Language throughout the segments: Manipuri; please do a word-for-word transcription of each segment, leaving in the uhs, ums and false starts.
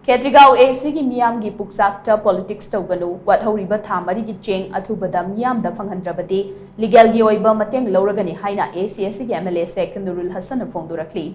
ꯈꯦꯇ꯭ꯔꯤꯒꯥꯎ ꯑꯦ ꯁꯤꯒꯤ ꯃꯤꯌꯥꯝꯒꯤ ꯄꯨꯛꯆꯥꯛꯇ ꯄꯣꯂꯤꯇꯤꯛꯁ ꯇꯧꯒꯅꯨ, ꯋꯥꯠꯍꯧꯔꯤꯕ ꯊꯥ ꯃꯔꯤꯒꯤ ꯆꯦꯡ ꯑꯊꯨꯕꯗ ꯃꯤꯌꯥꯝꯗ ꯐꯪꯍꯟꯗ꯭ꯔꯕꯗꯤ ꯂꯤꯒꯦꯜꯒꯤ ꯑꯣꯏꯕ ꯃꯇꯦꯡ ꯂꯧꯔꯒꯅꯤ ꯍꯥꯏꯅ ꯑꯦ ꯁꯤ ꯑꯦ ꯁꯤꯒꯤ M L A shake ꯅꯨꯔꯨꯜ ꯍꯁꯟꯅ ꯐꯣꯡꯗꯣꯔꯛꯂꯤ꯫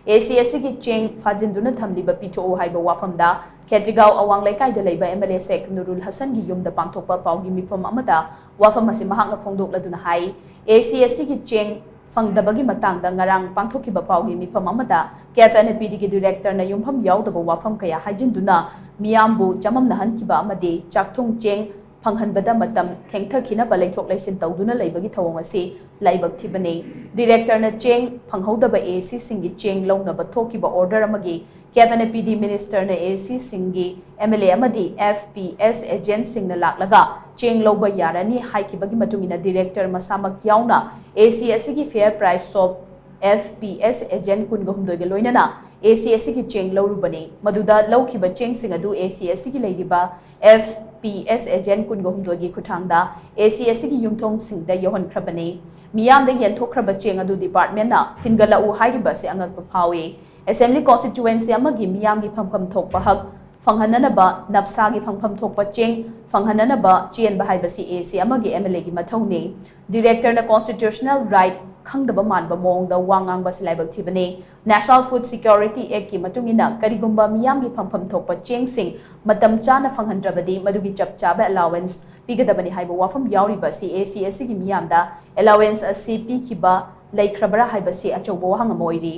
A C A ꯁꯤꯒꯤ ꯆꯦꯡ ꯐꯥꯖꯤꯟꯗꯨꯅ ꯊꯝꯂꯤꯕ ꯄꯤꯊꯣꯛꯎ ꯍꯥꯏꯕ ꯋꯥꯐꯝꯗ ꯈꯦꯇ꯭ꯔꯤꯒꯥꯎ ꯑꯋꯥꯡ ꯂꯩꯀꯥꯏꯗ ꯂꯩꯕ ꯑꯦꯝ ꯑꯦꯜ ꯑꯦ ꯁꯦꯛ ꯅꯨꯔꯨꯜ ꯍꯁꯟꯒꯤ ꯌꯨꯝꯗ ꯄꯥꯡꯊꯣꯛꯄ ꯄꯥꯎꯒꯤ ꯃꯤꯐꯝ ꯑꯃꯗ ꯋꯥꯐꯝ ꯑꯁꯤ ꯃꯍꯥꯛꯅ ꯐꯣꯡꯗꯣꯛꯂꯗꯨꯅ ꯍꯥꯏ, ꯑꯦ ꯁꯤ ꯑꯦ ꯁꯤꯒꯤ ꯆꯦꯡ ꯐꯪꯗꯕꯒꯤ ꯃꯇꯥꯡꯗ ꯉꯔꯥꯡ ꯄꯥꯡꯊꯣꯛꯈꯤꯕ ꯄꯥꯎꯒꯤ ꯃꯤꯐꯝ ꯑꯃꯗ ꯀꯦꯐ ꯑꯦꯟ ꯑꯦ ꯄꯤ ꯗꯤꯒꯤ ꯗꯤꯔꯦꯛꯇꯔꯅ ꯌꯨꯝꯐꯝ ꯌꯥꯎꯗꯕ ꯋꯥꯐꯝ ꯀꯌꯥ ꯍꯥꯏꯖꯤꯟꯗꯨꯅ ꯃꯤꯌꯥꯝꯕꯨ ꯆꯃꯝꯅꯍꯟꯈꯤꯕ ꯑꯃꯗꯤ ꯆꯥꯛꯊꯨꯡ ꯆꯦꯡ ꯐꯪꯍꯟꯕꯗ ꯃꯇꯝ ꯊꯦꯡꯊꯈꯤꯅꯕ ꯂꯩꯊꯣꯛ ꯂꯩꯁꯤꯟ ꯇꯧꯗꯨꯅ ꯂꯩꯕꯒꯤ ꯊꯧꯑꯣꯡ ꯑꯁꯤ ꯂꯥꯏꯕꯛ ꯊꯤꯕꯅꯤ꯫ ꯗꯤꯔꯦꯛꯇꯔꯅ ꯆꯦꯡ ꯐꯪꯍꯧꯗꯕ ꯑꯦ ꯁꯤꯁꯤꯡꯒꯤ ꯆꯦꯡ ꯂꯧꯅꯕ ꯊꯣꯛꯈꯤꯕ ꯑꯣꯔꯗꯔ ꯑꯃꯒꯤ ꯀꯦꯐ ꯑꯦꯟ ꯑꯦ ꯄꯤ ꯗꯤ ꯃꯤꯅꯤꯁꯇꯔꯅ ꯑꯦ ꯁꯤꯁꯤꯡꯒꯤ ꯑꯦꯝ ꯑꯦꯜ ꯑꯦ ꯑꯃꯗꯤ ꯑꯦꯐ ꯄꯤ ꯑꯦꯁ ꯑꯦꯖꯦꯟꯠꯁꯤꯡꯅ ꯂꯥꯛꯂꯒ ꯆꯦꯡ ꯂꯧꯕ ꯌꯥꯔꯅꯤ ꯍꯥꯏꯈꯤꯕꯒꯤ ꯃꯇꯨꯡ ꯏꯟꯅ ꯗꯤꯔꯦꯛꯇꯔ ꯃꯁꯥꯃꯛ ꯌꯥꯎꯅ ꯑꯦ ꯁꯤ ꯑꯦ ꯁꯤꯒꯤ fair price shop F P S agent ꯀꯨꯟꯒ ꯍꯨꯝꯗꯣꯏꯒ ꯂꯣꯏꯅꯅ ꯑꯦ ꯁꯤ ꯑꯦ ꯁꯤꯒꯤ ꯆꯦꯡ ꯂꯧꯔꯨꯕꯅꯤ꯫ ꯃꯗꯨꯗ ꯂꯧꯈꯤꯕ ꯆꯦꯡꯁꯤꯡ ꯑꯗꯨ ꯑꯦ ꯁꯤ ꯑꯦ ꯁꯤꯒꯤ ꯂꯩꯔꯤꯕ ꯑꯦꯐ ꯄꯤ ꯑꯦꯁ ꯑꯦꯖꯦꯟꯠ ꯀꯨꯟꯒ ꯍꯨꯝꯗꯣꯏꯒꯤ ꯈꯨꯠꯊꯥꯡꯗ ꯑꯦ ꯁꯤ ꯑꯦ ꯁꯤꯒꯤ ꯌꯨꯝꯊꯣꯡꯁꯤꯡꯗ ꯌꯧꯍꯟꯈ꯭ꯔꯕꯅꯤ꯫ ꯃꯤꯌꯥꯝꯗ ꯌꯦꯟꯊꯣꯛꯈ꯭ꯔꯕ ꯆꯦꯡ ꯑꯗꯨ ꯗꯤꯄꯥꯔꯠꯃꯦꯟꯠꯅ ꯊꯤꯟꯒꯠꯂꯛꯎ ꯍꯥꯏꯔꯤꯕ ꯑꯁꯤ ꯑꯉꯛꯄ ꯐꯥꯎꯏ꯫ ꯑꯦꯁꯦꯝꯕ꯭ꯂꯤ ꯀꯣꯟꯁꯇꯤꯇ꯭ꯌꯨꯑꯦꯟꯁꯤ ꯑꯃꯒꯤ ꯃꯤꯌꯥꯝꯒꯤ ꯐꯪꯐꯝ ꯊꯣꯛꯄ ꯍꯛ ꯐꯪꯍꯟꯅꯅꯕ ꯅꯞꯁꯥꯒꯤ ꯐꯪꯐꯝ ꯊꯣꯛꯄ ꯆꯦꯡ ꯐꯪꯍꯟꯅꯅꯕ ꯆꯦꯟꯕ ꯍꯥꯏꯕꯁꯤ ꯑꯦ ꯁꯤ ꯑꯃꯒꯤ ꯑꯦꯝ ꯑꯦꯜ ꯑꯦꯒꯤ ꯃꯊꯧꯅꯤ꯫ ꯗꯤꯔꯦꯛꯇꯔꯅ ꯀꯣꯟꯁꯇꯤꯇ꯭ꯌꯨꯁꯅꯦꯜ ꯔꯥꯏꯠ ꯈꯪꯗꯕ ꯃꯥꯟꯕ ꯃꯑꯣꯡꯗ ꯋꯥ ꯉꯥꯡꯕ ꯑꯁꯤ ꯂꯥꯏꯕꯛ ꯊꯤꯕꯅꯤ꯫ ꯅꯦꯁꯅꯦꯜ ꯐꯨꯗ ꯁꯤꯀ꯭ꯌꯣꯔꯤꯇꯤ ꯑꯦꯛꯀꯤ ꯃꯇꯨꯡ ꯏꯟꯅ ꯀꯔꯤꯒꯨꯝꯕ ꯃꯤꯌꯥꯝꯒꯤ ꯐꯪꯐꯝ ꯊꯣꯛꯄ ꯆꯦꯡꯁꯤꯡ ꯃꯇꯝ ꯆꯥꯅ ꯐꯪꯍꯟꯗ꯭ꯔꯕꯗꯤ ꯃꯗꯨꯒꯤ ꯆꯞ ꯆꯥꯕ ꯑꯦꯂꯥꯎꯋꯦꯟꯁ ꯄꯤꯒꯗꯕꯅꯤ ꯍꯥꯏꯕ ꯋꯥꯐꯝ ꯌꯥꯎꯔꯤꯕ ꯑꯁꯤ ꯑꯦ ꯁꯤ ꯑꯦ ꯁꯤꯒꯤ ꯃꯤꯌꯥꯝꯗ ꯑꯦꯂꯥꯎꯋꯦꯟꯁ ꯑꯁꯤ ꯄꯤꯈꯤꯕ ꯂꯩꯈ꯭ꯔꯕ꯭ꯔꯥ ꯍꯥꯏꯕꯁꯤ ꯑꯆꯧꯕ ꯋꯥꯍꯪ ꯑꯃ ꯑꯣꯏꯔꯤ꯫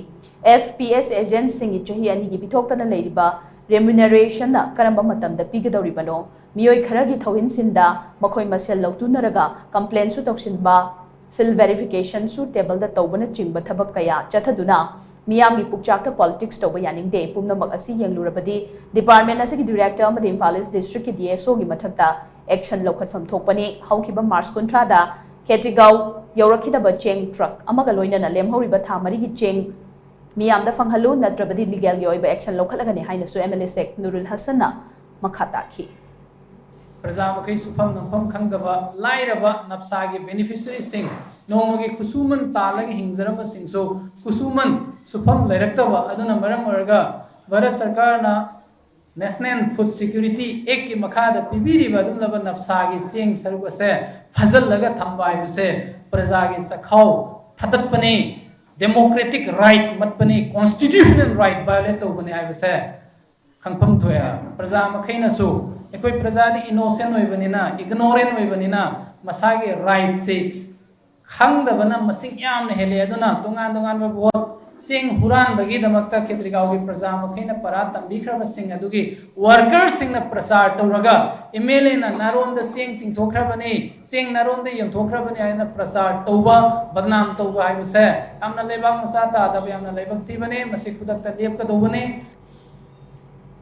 ꯑꯦꯐ ꯄꯤ ꯑꯦꯁ ꯑꯦꯖꯦꯟꯠꯁꯤꯡꯒꯤ ꯆꯍꯤ ꯑꯅꯤꯒꯤ ꯄꯤꯊꯣꯛꯇꯅ ꯂꯩꯔꯤꯕ ꯔꯦꯃ꯭ꯌꯨꯅꯔꯦꯁꯟꯅ ꯀꯔꯝꯕ ꯃꯇꯝꯗ ꯄꯤꯒꯗꯧꯔꯤꯕꯅꯣ? ꯃꯤꯑꯣꯏ ꯈꯔꯒꯤ ꯊꯧꯍꯤꯟꯁꯤꯟꯗ ꯃꯈꯣꯏ ꯃꯁꯦꯜ ꯂꯧꯇꯨꯅꯔꯒ ꯀꯝꯄ꯭ꯂꯦꯟꯁꯨ ꯇꯧꯁꯤꯟꯕ, ꯐꯤꯜ ꯚꯦꯔꯤꯐꯤꯀꯦꯁꯟꯁꯨ ꯇꯦꯕꯜꯗ ꯇꯧꯕꯅꯆꯤꯡꯕ ꯊꯕꯛ ꯀꯌꯥ ꯆꯠꯊꯗꯨꯅ ꯃꯤꯌꯥꯝꯒꯤ ꯄꯨꯛꯆꯥꯛꯇ ꯄꯣꯂꯤꯇꯤꯛꯁ ꯇꯧꯕ ꯌꯥꯅꯤꯡꯗꯦ꯫ ꯄꯨꯝꯅꯃꯛ ꯑꯁꯤ ꯌꯦꯡꯂꯨꯔꯕꯗꯤ ꯗꯤꯄꯥꯔꯠꯃꯦꯟꯠ ꯑꯁꯤꯒꯤ ꯗꯤꯔꯦꯛꯇꯔ ꯑꯃꯗꯤ ꯏꯝꯐꯥꯜ ꯏꯁ ꯗꯤꯁꯇ꯭ꯔꯤꯛꯀꯤ ꯗꯤ ꯑꯦꯁ ꯑꯣꯒꯤ ꯃꯊꯛꯇ ꯑꯦꯛꯁꯟ ꯂꯧꯈꯠꯐꯝ ꯊꯣꯛꯄꯅꯤ꯫ ꯍꯧꯈꯤꯕ ꯃꯥꯔꯆ ꯀꯨꯟꯊ꯭ꯔꯥꯗ ꯈꯦꯇ꯭ꯔꯤꯒꯥꯎ ꯌꯧꯔꯛꯈꯤꯗꯕ ꯆꯦꯡ ꯇ꯭ꯔꯛ ꯑꯃꯒ ꯂꯣꯏꯅꯅ ꯂꯦꯝꯍꯧꯔꯤꯕ ꯊꯥ ꯃꯔꯤꯒꯤ ꯆꯦꯡ ꯃꯤꯌꯥꯝꯗ ꯐꯪꯍꯜꯂꯨ, ꯅꯠꯇ꯭ꯔꯕꯗꯤ ꯂꯤꯒꯦꯜꯒꯤ ꯑꯣꯏꯕ ꯑꯦꯛꯁꯟ ꯂꯧꯈꯠꯂꯒꯅꯤ ꯍꯥꯏꯅꯁꯨ ꯑꯦꯝ ꯑꯦꯜ ꯑꯦ ꯁꯦꯛ ꯅꯨꯔꯨꯜ ꯍꯁꯟꯅ ꯃꯈꯥ ꯇꯥꯈꯤ꯫ ꯄ꯭ꯔꯖꯥ ꯃꯈꯩ ꯁꯨꯐꯝ ꯅꯣꯝꯐꯝ ꯈꯪꯗꯕ ꯂꯥꯏꯔꯕ ꯅꯞꯁꯥꯒꯤ ꯕꯦꯅꯤꯐꯤꯁꯔꯤꯁꯤꯡ, ꯅꯣꯡꯃꯒꯤ ꯈꯨꯠꯁꯨꯃꯟ ꯇꯥꯜꯂꯒ ꯍꯤꯡꯖꯔꯝꯕꯁꯤꯡꯁꯨ ꯈꯨꯠꯁꯨꯃꯟ ꯁꯨꯐꯝ ꯂꯩꯔꯛꯇꯕ ꯑꯗꯨꯅ ꯃꯔꯝ ꯑꯣꯏꯔꯒ ꯚꯥꯔꯠ ꯁꯔꯀꯥꯔꯅ National Food Security Actꯀꯤ ꯃꯈꯥꯗ ꯄꯤꯕꯤꯔꯤꯕ ꯑꯗꯨꯒꯨꯝꯂꯕ ꯅꯞꯁꯥꯒꯤ ꯆꯦꯡ ꯁꯔꯨꯛ ꯑꯁꯦ ꯐꯥꯖꯤꯜꯂꯒ ꯊꯝꯕ ꯍꯥꯏꯕꯁꯦ ꯄ꯭ꯔꯖꯥꯒꯤ ꯆꯥꯛꯈꯥꯎ ꯊꯥꯗꯠꯄꯅꯤ, democratic right ꯃꯠꯄꯅꯤ, constitutional right violate ꯇꯧꯕꯅꯤ ꯍꯥꯏꯕꯁꯦ ꯈꯪꯐꯝ ꯊꯣꯛꯑꯦ꯫ ꯄ꯭ꯔꯖꯥ ꯃꯈꯩꯅꯁꯨ, ꯑꯩꯈꯣꯏ ꯄ꯭ꯔꯖꯥꯗꯤ innocent ꯑꯣꯏꯕꯅꯤꯅ, ignorant ꯑꯣꯏꯕꯅꯤꯅ ꯃꯁꯥꯒꯤ rightꯁꯤ ꯈꯪꯗꯕꯅ ꯃꯁꯤꯡ ꯌꯥꯝꯅ ꯍꯦꯜꯂꯦ꯫ ꯑꯗꯨꯅ ꯇꯣꯉꯥꯟ ꯇꯣꯉꯥꯟꯕ ꯚꯣꯠ, ꯆꯦꯡ ꯍꯨꯔꯥꯟꯕꯒꯤꯗꯃꯛꯇ ꯈꯦꯇ꯭ꯔꯤꯒꯥꯎꯒꯤ ꯄ꯭ꯔꯖꯥ ꯃꯈꯩꯅ ꯄꯔꯥ ꯇꯝꯕꯤꯈ꯭ꯔꯕꯁꯤꯡ ꯑꯗꯨꯒꯤ workerꯁꯤꯡꯅ ꯄ꯭ꯔꯆꯥꯔ ꯇꯧꯔꯒ MLAꯅ ꯅꯥꯔꯣꯟꯗ ꯆꯦꯡ ꯆꯤꯡꯊꯣꯛꯈ꯭ꯔꯕꯅꯤ, ꯆꯦꯡ ꯅꯥꯔꯣꯟꯗ ꯌꯦꯟꯊꯣꯛꯈ꯭ꯔꯕꯅꯤ ꯍꯥꯏꯅ ꯄ꯭ꯔꯆꯥꯔ ꯇꯧꯕ, ꯕꯗꯅꯥꯝ ꯇꯧꯕ ꯍꯥꯏꯕꯁꯦ ꯌꯥꯝꯅ ꯂꯩꯕꯥꯛ ꯃꯆꯥ ꯇꯥꯗꯕ, ꯌꯥꯝꯅ ꯂꯥꯏꯕꯛ ꯊꯤꯕꯅꯤ꯫ ꯃꯁꯤ ꯈꯨꯗꯛꯇ ꯂꯦꯞꯀꯗꯧꯕꯅꯤ꯫